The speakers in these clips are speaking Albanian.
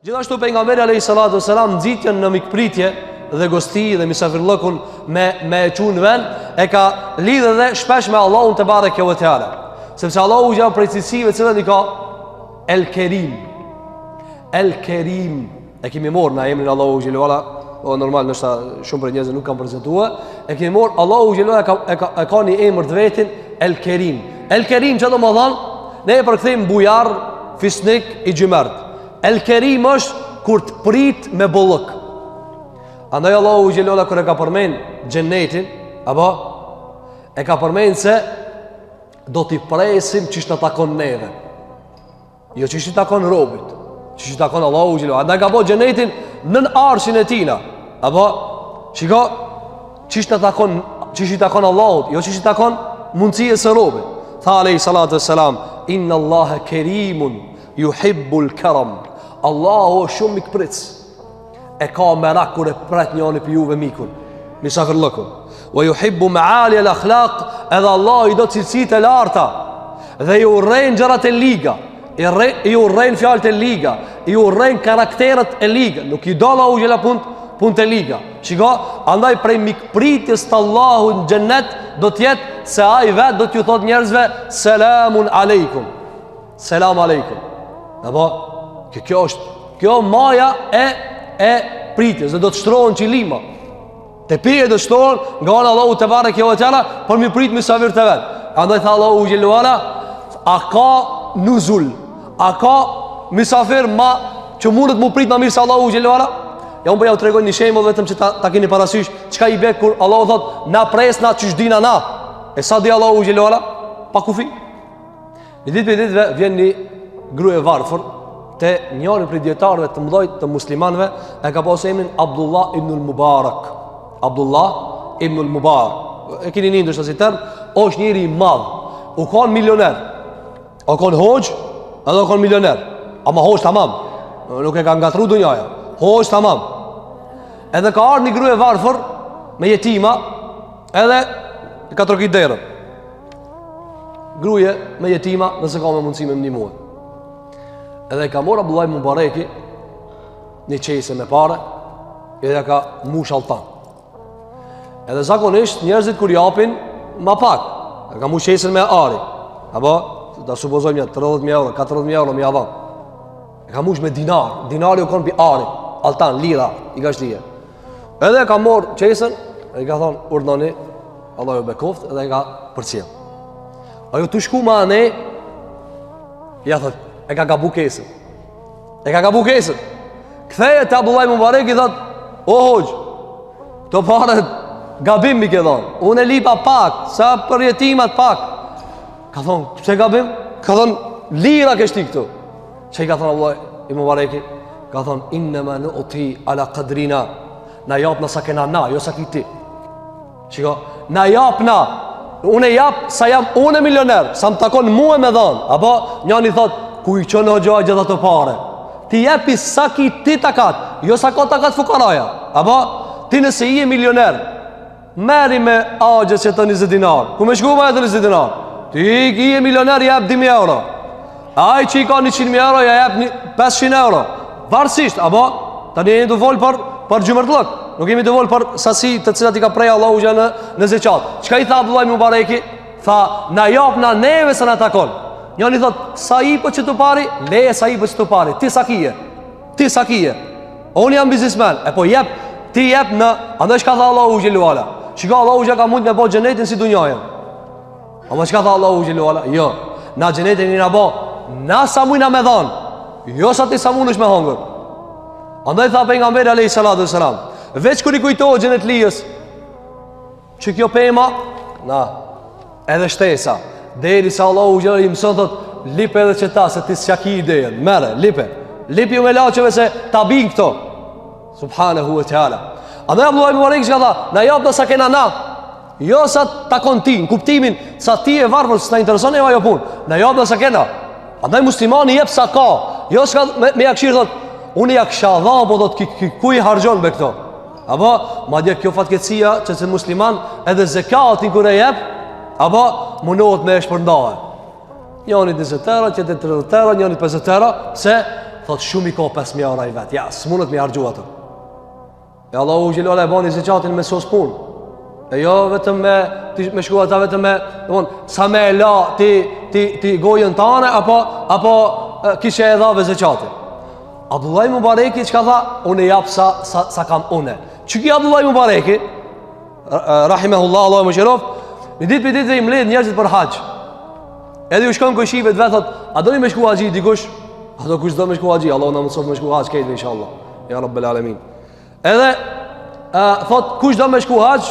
Gjithashtu pejgamberi alayhi salatu wasalam nxitjen në mikpritje dhe gosti dhe misafirllëkun me me e çu në vend e ka lidhë edhe shpesh me Allahun tebareke ve teala. Sepse Allahu xhel prej cilësive të cilat i ka El Kerim. El Kerim. E kemi marrë na emrin Allahu xhel ala, o normal ndoshta shumë prej njerëzve nuk kanë prezantuar. E kemi marrë Allahu xhel e ka e ka, e ka një emër të vetin El Kerim. El Kerim çka do me thanë, ne e përkthejmë bujar, fisnik i xhymert. El Kerim është kur të prit me bollëk. Andaj Allahu xhel ala kur e ka përmend xhennetin, apo e ka përmend se do t'i presim qysh na takon neve. Jo qysh i takon robit, qysh i takon Allahu xhel ala. Andaj ka bo xhennetin nën arshin e tina. Apo shiko qysh na takon, qysh i takon Allahut, jo qysh i takon mundësisë së robit. Tha alejhi salatu vesselam, inna Allahe kerimun Juhibbul karam. Allahu është shumë mikpritës. E ka merak kur e pret njani prej juve mikun, misafirllëkun. Wa juhibbu meali el akhlaq, edhe Allahu i do cilësitë e larta. Dhe i urren gjërat e liga, i, rre, i urren fjalët e liga, i urren karakteret e liga. Nuk i do Allahu xhela punt, punt e liga. Shiko, andaj prej mikpritjes të Allahut në xhennet do t'jetë se ai vetë do t'ju thotë njerëzve selamun alejkum. Selam aleikum. Apo kjo kjo është kjo maja e e pritjes dhe do të shtrohen qilima. Tepihe do të shtrohen nga ana Allahu tebareke ve teala për mi prit mysafirët e vet. Andaj tha Allahu xhel ve ala, a ka nuzul, a ka mysafir ma që mundet mu prit ma mirë se Allahu xhel ve ala? Ja unë po ja u tregoj një shembull vetëm që ta, ta keni parasysh çka i bie kur Allahu thot na presna qysh dina na. E sa di Allahu xhel ve ala? Pa kufi. Një ditë prej ditëve vjen një grua e varfër te njëri prej dijetarëve të mëdhoj të muslimanëve, e ka pasur emrin Abdullah ibn al-Mubarak. Abdullah ibn al-Mubarak. E keni ni ndoshta si term, është njeri i madh. U kon milioner. U kon hoxh, edhe u kon milioner. Ama hoxh tamam. Nuk e ka ngatru dunjaja. Hoxh tamam. Edhe ka ardhur një grua e varfër me jetima, edhe e ka trokit derën. Gruje me jetima nëse ka me mundësi me m'ndihmue. Edhe ka marrë Abdullah ibn Mubareki një qese me pare, edhe ja ka mush altan. Edhe zakonisht njerëzit kur japin ma pak, e ka mush qesen me ari. Apo, ta supozojmë një 30.000 euro, 40.000 euro me ja dhan. E ka mush me dinar, dinari u konë pi ari, altan, lira, i ka shtije. Edhe e ka marrë qesen, e i ka thonë, urdhnoni, Allah ju bekoft, edhe e ka përcjell. Ajo tu shku ma anej, ja thot, e ka gabu kesën. E ka gabu kesën. Kthehet te Abdullah ibn Mubarek i thot, o hoxhë, këto pare gabim m'i ke dhonë. Unë e lipa pak, sa për jetimat pak. Ka thonë, pse gabim? Ka thonë, lira ke shti këtu. Çka i ka thonë Abdullah ibn Mubareki? Ka thonë, innema nu'ti ala kadrina, na japna sa kena na, jo sa ki ti. Shiko, na japna, unë e jap sa jam unë milioner, sa më takon mue me dhanë. Apo, njani thot, ku i çon hoxha gjithë ato pare? Ti jepi sa ki ti takat, jo sa ka takat fukaraja. Apo, ti nëse je milioner, Merri me axhës qeto 20 dinar. Ku me shku me ato 20 dinar? Ti je milioner jep 2000 euro. Ai që i ka 100.000 euro ja jep 500 euro. Varësisht, apo tani jemi tu fol për për xhymertllëk. Nuk jemi tu fol për sasi të cilat i ka prej Allahu xhel në në zeqat. Çka i tha Abdullah ibn Mubareki? Tha, na jap na neve sa na takon. Njani thot, sa i po qeto pare? Leje sa i po qeto pare. Ti sa kije? Ti sa kije? Unë jam biznesmen. E po jep, ti jep në... Andaj çka tha Allahu xhel-le ve ala? Çka Allahu xhel ka mujt me bo xhenetin si dunjajën? Ama çka tha Allahu xhel-le ve ala? Jo. Na xhenetin e kena bo, na sa mujna me dhanë. Jo sa ti sa mundesh me hongër. Andaj tha pejgamberi alejhi salatu ve selam. Veç kur i kujtohet xhenetlijës, Që kjo pema, na, edhe shtesa, derisa Allahu xhel i mëson, thot, lipe edhe qeta, se ti s'ja ki idejen, merre, lipe, lipi ju melaqeve se ta bin këto, subhanehu ve teala. Andaj Abdullah ibn Mubarek çka tha, na japna sa kena na, jo sa takon ti, në kuptimin, sa ti e varfër, s'na intereson e ajo punë, na japna sa kena. Andaj muslimani jep sa ka, jo s'ka me, me ja kqyr, thot, unë ja kisha dha, po thot, ki, ki, ku i harxhon be këto? Apo, madje kjo fatkeqësia që se musliman edhe zekatin kur e jep, apo, munohet me e shpërndahe. Njani 20 euro, tjetri 30 euro, njani 50 euro, se, Thot shumë i ka 5.000 euro ai vet. Ja, s'mundet me i harxhu ato. E Allahu xhele ala e bani zeqatin me sos punë. E jo vetëm me ti me shku ata vetëm me, domthon sa me e la ti ti ti gojën tane apo apo kishe e dhave zeqatin. Abdullah Mubareki çka tha, unë jap sa sa sa kam unë. Qiky Abdullah Mubareki rahimehullah Allahu e mëshiroftë, një ditë prej ditëve i mbledh njerëzit për haxh. Edhe ju shkon kojshive të vet thot, a doni me shku haxhi dikush? A do kush do me shku haxhi? Allahu na mundsoft me shku haxh krejt inshallah. Ja Rabbel Alemin. Edhe uh, thot kush do me shku haxh,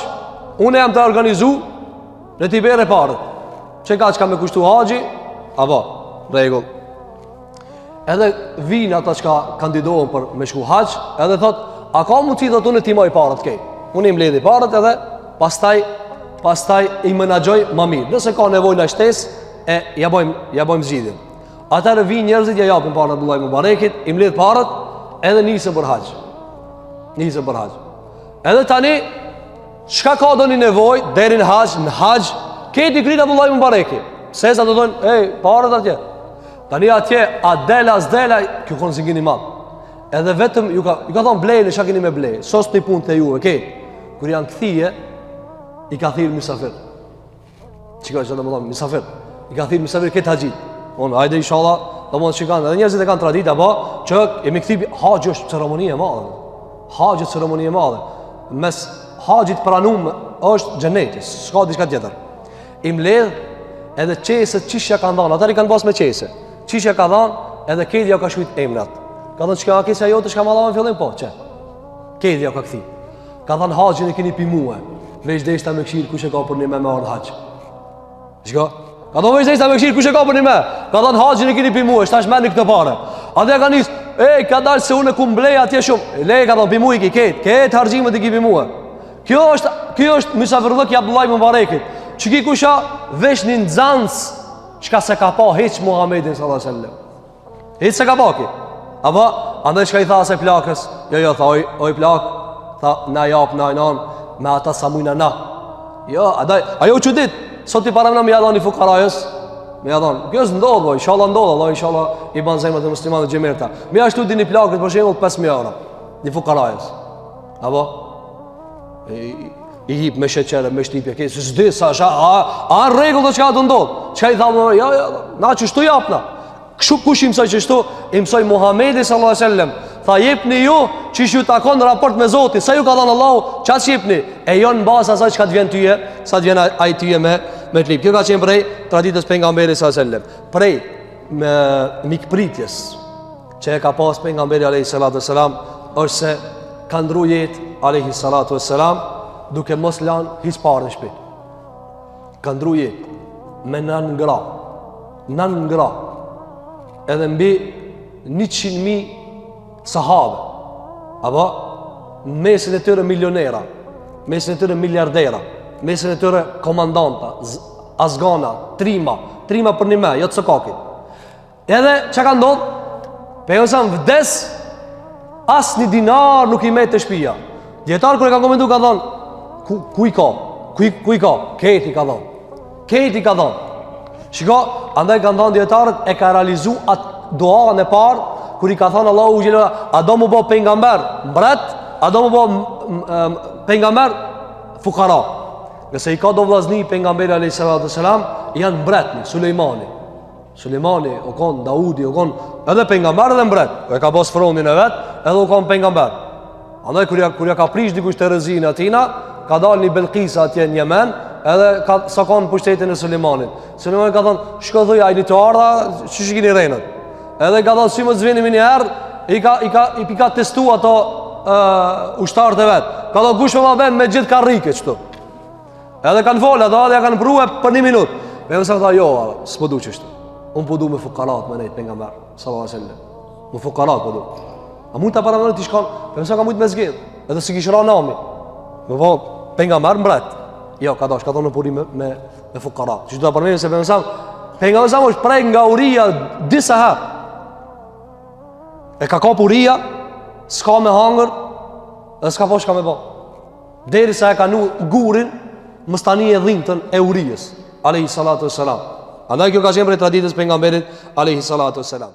unë jam tu organizu le t'i bjerë paret. Që ka çka me kushtu haxhi? Apo, rregull. Edhe vijnë ata çka kandidohen për me shku haxh, edhe thot, a ka mundësi thot unë t'i maj paret kej. Unë i mbledhi paret edhe pastaj pastaj i menaxhoj ma mirë. Nëse ka nevojë në shtesë, e ja bëjmë ja bëjmë zgjidhjen. Atëherë vijnë njerëzit ja japin paret Abdullah Mubarekit, i mbledh paret edhe nisën për haxh. Nisën për haxh. Edhe tani çka ka ndonjë nevojë deri në haxh, në haxh, krejt i kryn Abdullah Mubareki. Se sa do thonë, ej, paret atje. Tani atje a del a s'del, kjo kon zingin i madh. Edhe vetëm ju ka ju ka thon blejeni çka keni me blej. Sos një punë te juve, kej. Kur janë kthye, i ka thirr mysafir. Çka do të thonë mysafir? I ka thirr mysafir këtë haxhit. On hajde inshallah, do të thonë kanë edhe njerëzit e kanë traditë apo që jemi kthy haxhi është ceremoni e madhe. Haxhi është ceremoni e madhe. Mes haxhit pranum është xheneti, s'ka diçka tjetër. I mbledh edhe qeset qysh ja kanë dhënë, ata i kanë pas me qese. Qysh ja ka dhënë edhe krejt ja ka shkrujt emrat. Ka thënë çka qesja jote çka ma dhanë në fillim po, çe. Krejt ja ka kthy. Ka thënë haxhin e keni pi mue. Veç deshta me kqyr kush e ka për një me me ardh haxh. Shiko? Ka thënë veç deshta me kqyr kush e ka për një me. Ka thënë haxhin e keni pi mue, tash merrni këto pare. Atë ja ka nis, e ka dalë se unë kum blej atje shumë. Le ka thënë pi mue i ki krejt, krejt harxhimet i ki pi mue. Kjo është kjo është mysafirllëk i Abdullah ibn Mubarekit. Qiky kush a veç një nxans çka s'e ka pa hiç Muhammedin sallallahu alaihi wasallam. Hiç s'e ka pa ki. Apo andaj çka i tha asaj plakës? Jo jo tha oj oj plak, tha na jap na nan me ata sa mujna na. Jo, andaj ajo çudit. Sot ti paramno me ja dhon fukarajës. Me ja dhon. Kjo s'ndodh, po, inshallah ndodh, Allah inshallah i ban zemrat e muslimanëve xhemerta. Me ja shtu një plakës për shembull 5000 euro. Një fukarajës. Apo i, i hip me sheqer, me shtypje, ke se s'di sa është, a a në rregull do çka do ndodh. Çka i tha më, jo, jo, na qështu japna. Kështu kush i mësoi qështu? I mësoi Muhamedi sallallahu alaihi wasallam. Tha jepni ju qysh ju takon në raport me Zotin, sa ju ka dhënë Allahu, qaq jepni. E jo në bazë asaj çka të vjen tyje, sa të vjen ai tyje me me të lyp. Kjo ka qenë prej traditës pejgamberit sallallahu alaihi wasallam. Prej me mikpritjes që e ka pas pejgamberi alayhi salatu wasalam është se ka ndru jetë alayhi salatu wasalam duke mos lan hiç pare në shtëpi. Ka ndru jetë me nan gra. Nan gra. Edhe mbi 100.000 sahabe. Apo në mesin e tyre milionera, mesin e tyre miliardera, mesin e tyre komandanta, azgana, trima, trima për një me, jo të sokakit. Edhe çka ka ndodh? Pejgamberi vdes as një dinar nuk i met te shtëpia. Dijetarët kur e kanë komentu kanë thonë ku ku i ka? Ku i, ku i ka? Krejt i ka dhon. Krejt i ka dhon. Shiko, andaj kanë thonë dijetarët e ka realizu atë duan e parë kur i ka thonë Allahu xhele a do mu bë pejgamber mbret, a do mu bë pejgamber fukara. Nëse i ka do vllazni pejgamberi alayhis salatu selam janë mbretni Sulejmani. Sulejmani, u kon Daudi, u kon edhe pejgamber edhe mbret. E ka pas fronin e vet, edhe u kon pejgamber. Andaj kur ja kur ja ka prish dikush terezinë atina, ka dalë një Belkisa atje në Jemen, edhe ka sa kon pushtetin e Sulejmanit. Sulejmani ka thënë, "Shko thuj a jeni tu ardh, qysh i keni renët?" Edhe ka thënë, "Si mos vini më një herë?" I ka i ka i ka testu ato uh, ushtarët e vet. Ka thënë, "Kush më ma bën me gjithë karrike këtu?" Edhe kanë folë, ato edhe ja kanë prue për një minut. Pejgamberi tha, jo, s'po du qështu. Unë po du me fukarat me nejtë pejgamber, sallallahu alaihi sallam. Me fukarat po du. A mund ta paramendoni ti shkon, pejgamberi ka mujtë me zgjedh, edhe s'i kish ra nami. Me bo pejgamber mbret. Jo, ka dash, ka thonë po rri me, me, me fukarat. Që do ta paramendoni se pejgamberi pejgamberi është prek nga uria disa herë. E ka kap uria, s'ka me hangër, dhe s'ka po çka me bo. Derisa e ka nu gurin, mos ta nie dhimtën e urijës, alejhi salatu selam. Andaj kjo ka qenë prej traditës pejgamberit, alejhi salatu selam.